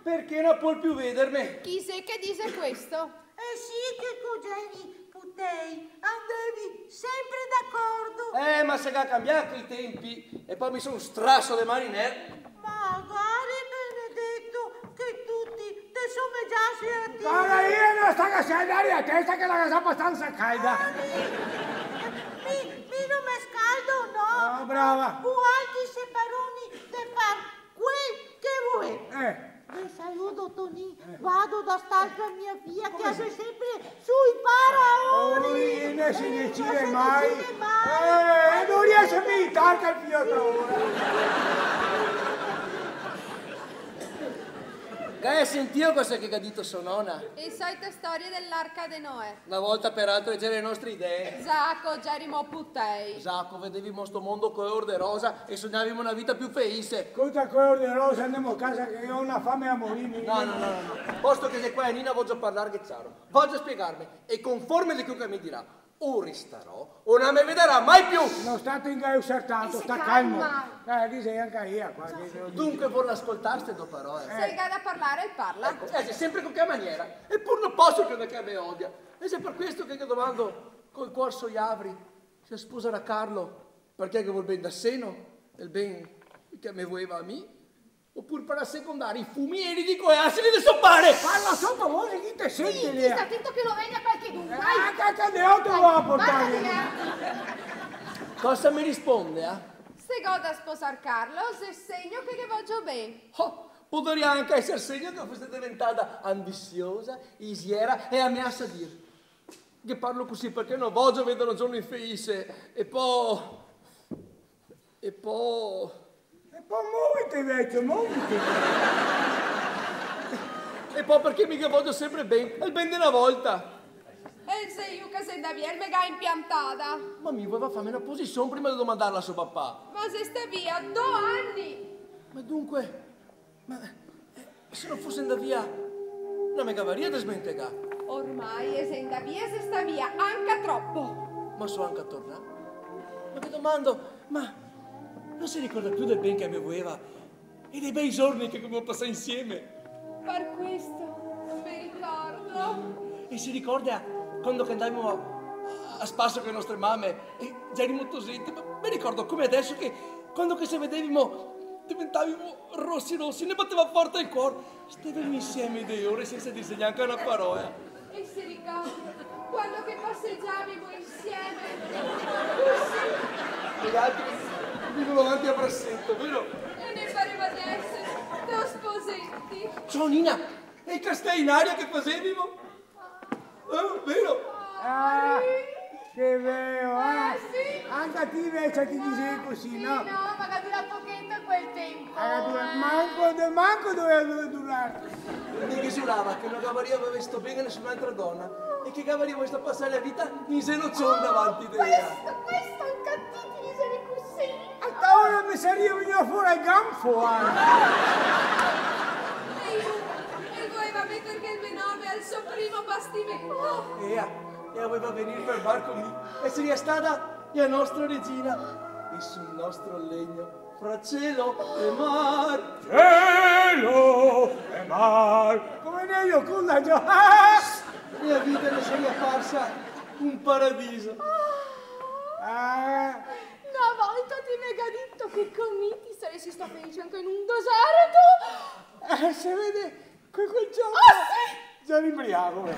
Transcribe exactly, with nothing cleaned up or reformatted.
Parché no pol più vederme. Chi xe che dixe questo? Eh sì, che co geri putei andevi sempre d'acordo. Eh, ma se ga cambià coi tempi, e po mi son un straso de mariner. Magari, benedeto, che tuti te somegiasi a ti. Varda, mi no sta che se andare a testa che la xe abastansa calda. Ah, mi, mi, mi no me scaldo, no. Ah, brava. Vualtri sè paroni de far quel che volè. Eh. Ve saludo, Tonin. Eh. Vado da st'altra mia fia che la xe sempre sui paraoni. Oh, no se decide mai. No se decide mai. Eh, no riese a meditar che el fio ora. Gae sentìo cosa che ga dito so nona? E solite storie de l'arca de Noè. Na volta par altra gera le nostre idee. Zaco, gerimo putei. Zaco, vedevimo sto mondo color de rosa e sognavimo na vita più felice. Scolta, color de rosa, andemo a casa che go na fame a morirme. No, no, no, no, no. Posto che xe qua Nina, vogio parlarghe ciaro. Vogio spiegarme, e conforme de quel che me dirà, o restarò, o no me vederà mai più. No sta ingausar tanto, sta calmo. E se calma. Eh, dixe anca ela qua. Dunque, vorla scoltar ste do parole? Se el ga da parlar, el parla. Eco, eh, xe sempre co che maniera. Epur no poso che no che me odia. E xe par questo che ghe domando col cuor sui lavri se el sposarà Carlo, parché el ghe vol ben da seno, el ben che me voleva a mi, opure par asecondar i fumieri coi asini de so pare. Parla soto voxe, chi te sente, Lea? Sì, sta tento che no vegna qualchedun, dai. Ah, che, che ne ho, te lo va a portare. Vai, vai, vai. Cosa me risponde, eh? Se go da sposar Carlo, xe segno che ghe vogio ben. Oh, podaria anca eser segno che fose deventada ambisiosa, isiera e a me sa dir. Ghe parlo cusì parché no vogio vederlo un giorno infelice, e po, e po... E po movite, vecio, movite. E po parché mi ghe vogio sempre ben, el ben de na volta. E xe lu che xe ndà via, el me ga inpiantada. Ma mi voleva farme na posision prima de domandarla a so papà. Ma xe stà via do ani. Ma dunque, Ma, eh, se no fose ndà via, no me gavaria desmentegà. Ormai xe ndà via, xe stà via anca tropo. Ma so anca tornà. Ma ghe domando, ma no se ricorda più del ben che me voleva e dei bei giorni che gavemo pasà insieme? Par questo me ricordo. E se ricorda quando che ndavimo a, a spaso co le nostre mame e gerimo tosenti? Ma me ricordo come adeso che quando che se vedevimo deventavimo rosi rosi, ne bateva forte el cuor. Stevimo insieme dee ore sensa dirse gnanca na parola. E se ricorda quando che pasegiavimo insieme, cusì? Noaltri, vivimo davanti a Braseto, vero? E ne pareva de eser do sposenti. Ciò, Nina, e i castei in aria che fasevimo? Eh, vero? Ah, che vero, eh? Eh, sì. Anca ti invese ti disevi cusì, no? Sì, no, ma ga durà pocheto quel tempo. Ah, ga durà, eh, manco, manco doveva durar. Mi che giurava che no gavarìa visto ben a nesun'altra dona e che gavarìa visto pasar la vita in zenocion davanti de ela. Questo, questo anca ti ti disevi cusì. A sta ora me sarìa vegnù fora el ganfo, eh. E lu, el voleva meter el me nome al so primo bastimento. Ea, ea voleva vegnir par bar co mi, e sarìa stada la nostra regina, e sul nostro legno, fra cielo e mar. Cielo e mar. Come ne io, con la gio-, ah! E la vita ne sarìa parsa un paradiso. Ah! Na volta ti me ga dito che co mi ti saresi stà felice anca in un deserto. Eh, se vede, co-, quel giorno... Ah, sì? Gero inbriago, eh.